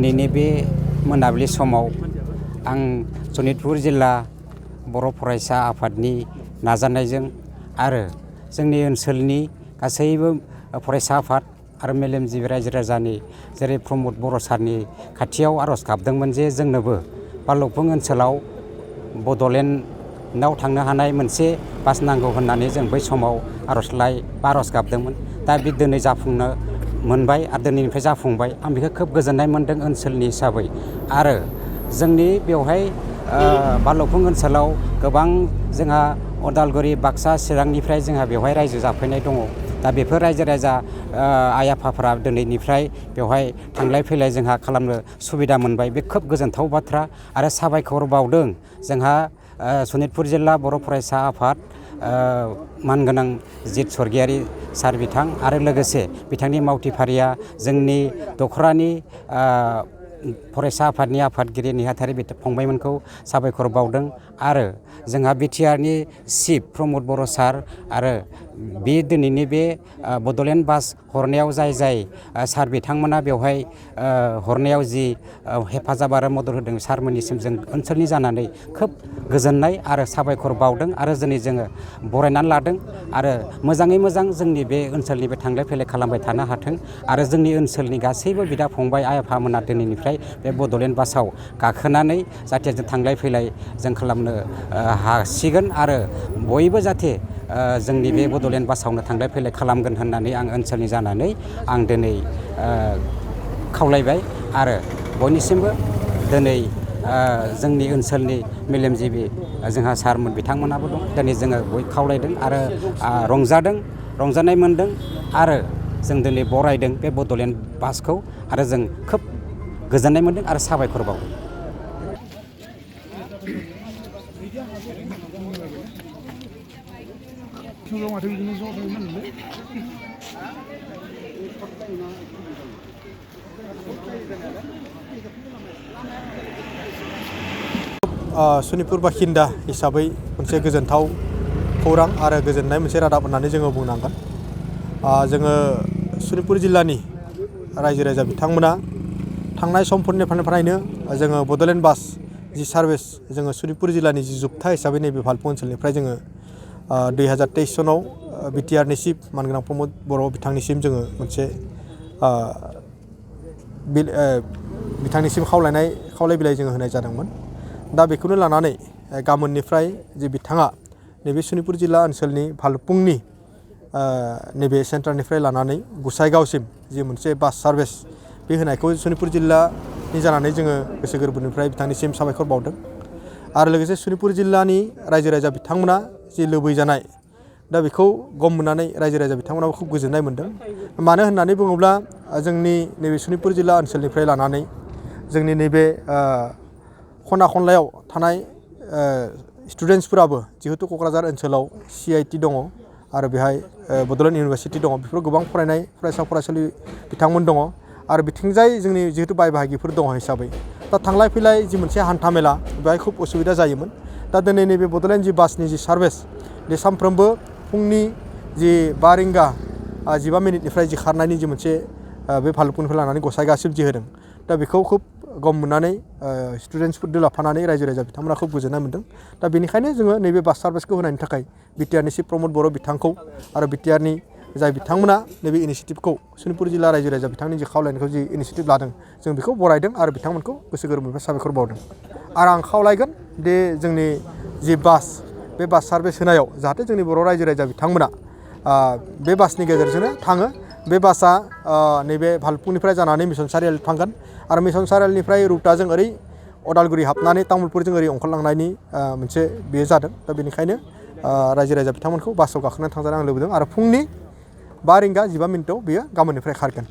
दिनैनि बे मोनाबिलि समाव आं सनितपुर जिल्ला बर' फरायसा आफादनि नाजानायजों आरो जोंनि ओनसोलनि गासैबो फरायसा आफाद आरो मेलेमजिबि रायजो राजानि जेरै प्रमद बर' सारनि खाथियाव आर'ज गाबदोंमोन जे जोंनोबो बालौफुं ओनसोलाव बड'लेण्डआव थांनो हानाय मोनसे बास नांगौ होननानै जों बै समाव आर'ज गाबदोंमोन। दा बे दिनै जाफुंनो मोनबाय आरो दिनैनिफ्राय जाफुंबाय। आं बेखौ खोब गोजोननाय मोन्दों ओनसोलनि हिसाबै। आरो जोंनि बेवहाय बालौफुं ओनसोलाव गोबां जोंहा उदालगुरि बाक्सा चिरांनिफ्राय जोंहा बेवहाय रायजो जाफैनाय दङ। दा बेफोर रायजो राजा आइ आफाफोरा दिनैनिफ्राय बेवहाय थांलाय फैलाय जोंहा खालामनो सुबिदा मोनबाय। बे खोब गोजोनथाव बाथ्रा आरो साबायखर बावदों जोंहा सनितपुर जिल्ला बर' फरायसा आफाद मानगोनां जित स्वर्गियारि सार बिथां आरो लोगोसे बिथांनि मावथिफारिया जोंनि दख'रानि फरायसा आफादनि आफादगिरि नेहाथारि फंबायमोनखौ साबायखर बावदों। आरो जोंहा बिटिआरनि चिफ प्रमद बर' सार आरो बे दिनैनि बे बड'लेण्ड बास हरनायाव जाय सार बिथांमोना बेवहाय हरनायाव जि हेफाजाब आरो मदद होदों सारमोननिसिम जों ओनसोलनि जानानै खोब गोजोननाय आरो साबायखर बावदों आरो दिनै जोङो बरायनानै लादों आरो मोजाङै मोजां जोंनि बे ओनसोलनि बे थांलाय फैलाय खालामबाय थानो हाथों आरो जोंनि ओनसोलनि गासैबो बिदा फंबाय आइ आफामोना दिनैनिफ्राय बे बड'लेण्ड बासाव गाखोनानै जाहाथे जों थांलाय फैलाय जों खालामनो हासिगोन आरो बयबो जाहाथे जोंनि बे बड'लेण्ड बासावनो थांलाय फैलाय खालामगोन होननानै आं ओनसोलनि जानानै आं दिनै खावलायबाय आरो बयनिसिमबो दिनै जोंनि ओनसोलनि मेलेमजिबि जोंहा सारमोन बिथांमोनाबो दं। दिनै जोङो बयबो खावलायदों आरो रंजानाय मोन्दों आरो जों दिनै बरायदों बे बड'लेण्ड बासखौ आरो जों खोब गोजोननाय मोन्दों आरो साबायखर बावदों। सनितपुर बासिन्दा हिसाबै मोनसे गोजोनथाव खौरां आरो गोजोननाय मोनसे रादाब होननानै जोङो बुंनांगोन। जोङो सनितपुर जिल्लानि रायजो राजा बिथांमोना थांनाय समफोरनिफ्रायनो जोङो बड'लेण्ड बास जि सार्भिस जोङो सनितपुर जिल्लानि जि जोबथा हिसाबै नैबे भालुफुं ओनसोलनिफ्राय जोङो 2023 सनाव बिटिआरनि चिफ मानगोनां प्रमद बर' बिथांनिसिम जोङो मोनसे बिथांनिसिम खावलाय बिलाइ जोङो होनाय जादोंमोन। दा बेखौनो लानानै गाबोननिफ्राय जे बिथाङा नैबे सनितपुर जिल्ला ओनसोलनि भालुफुंनि नैबे सेन्टारनिफ्राय लानानै गुसाइगावसिम जि मोनसे बास सार्भिस बे होनायखौ सनितपुर जिल्लानि जानानै जोङो गोसो गोरबोनिफ्राय बिथांनिसिम साबायखर बावदों। आरो लोगोसे सनितपुर जिल्लानि रायजो राजा बिथांमोना जि लुबैजानाय दा बेखौ गम मोननानै रायजो राजा बिथांमोनाबो खुब गोजोननाय मोन्दों। मानो होननानै बुङोब्ला जोंनि नैबे सनितपुर जिल्ला ओनसोलनिफ्राय लानानै जोंनि नैबे खना खनलायाव थानाय स्टुडेन्टसफोराबो जिहेतु क'क्राझार ओनसोलाव CIT दङ आरो बेहाय बड'लेण्ड इउनिभारसिटि दङ। बेफोराव गोबां फरायनाय फरायसा फरायसुलि बिथांमोन दङ आरो बिथिंजाय जोंनि जिहेतु बाय बाहागिफोर दङ हिसाबै दा थांलाय फैलाय जि मोनसे हान्था मेला बेहाय खुब असुबिदा जायोमोन। दा दिनै नैबे बड'लेण्ड जि बासनि जि सार्भिस बे सानफ्रोमबो फुंनि जि 5 रिंगा 15 मिनिटनिफ्राय जि खारनायनि जि मोनसे बे भालुफुंनिफ्राय लानानै गसाइगावसिम जि होदों दा बेखौ खुब गम मोननानै स्टुडेन्टसफोरजों लाफानानै रायजो राजा बिथांमोना खुब गोजोननाय मोन्दों। दा बेनिखायनो जोङो नैबे बास सार्भिसखौ होनायनि थाखाय बिटिआरनि चिफ प्रमद बर' बिथांखौ आरो बिटिआरनि जाय बिथांमोना नैबे इनिसियेटिभखौ सनितपुर जिल्ला रायजो राजा बिथांनि जि खावलायनायखौ जि इनिसियेटिभ लादों जों बेखौ बरायदों आरो बिथांमोनखौ गोसो गोरबोनिफ्राय साबायखर बावदों। आरो आं खावलायगोन दे जोंनि जि बास बे बास सार्भिस होनायाव जाहाथे जोंनि बर' रायजो राजा बिथांमोना बे बासनि गेजेरजोंनो थाङो। बे बासआ नैबे भालुफुंनिफ्राय जानानै मिसन सारियालि थांगोन आरो मिसन सारियालिनिफ्राय रुटआजों ओरै उदालगुरि हाबनानै तामुलपुरजों ओरै ओंखारलांनायनि मोनसे बेयो जादों। दा बेनिखायनो रायजो राजा बिथांमोनखौ बासाव गाखोनानै थांजानो आं लुबैदों आरो फुंनि 5 रिंगा 15 मिनिटआव बेयो गाबोननिफ्राय खारगोन।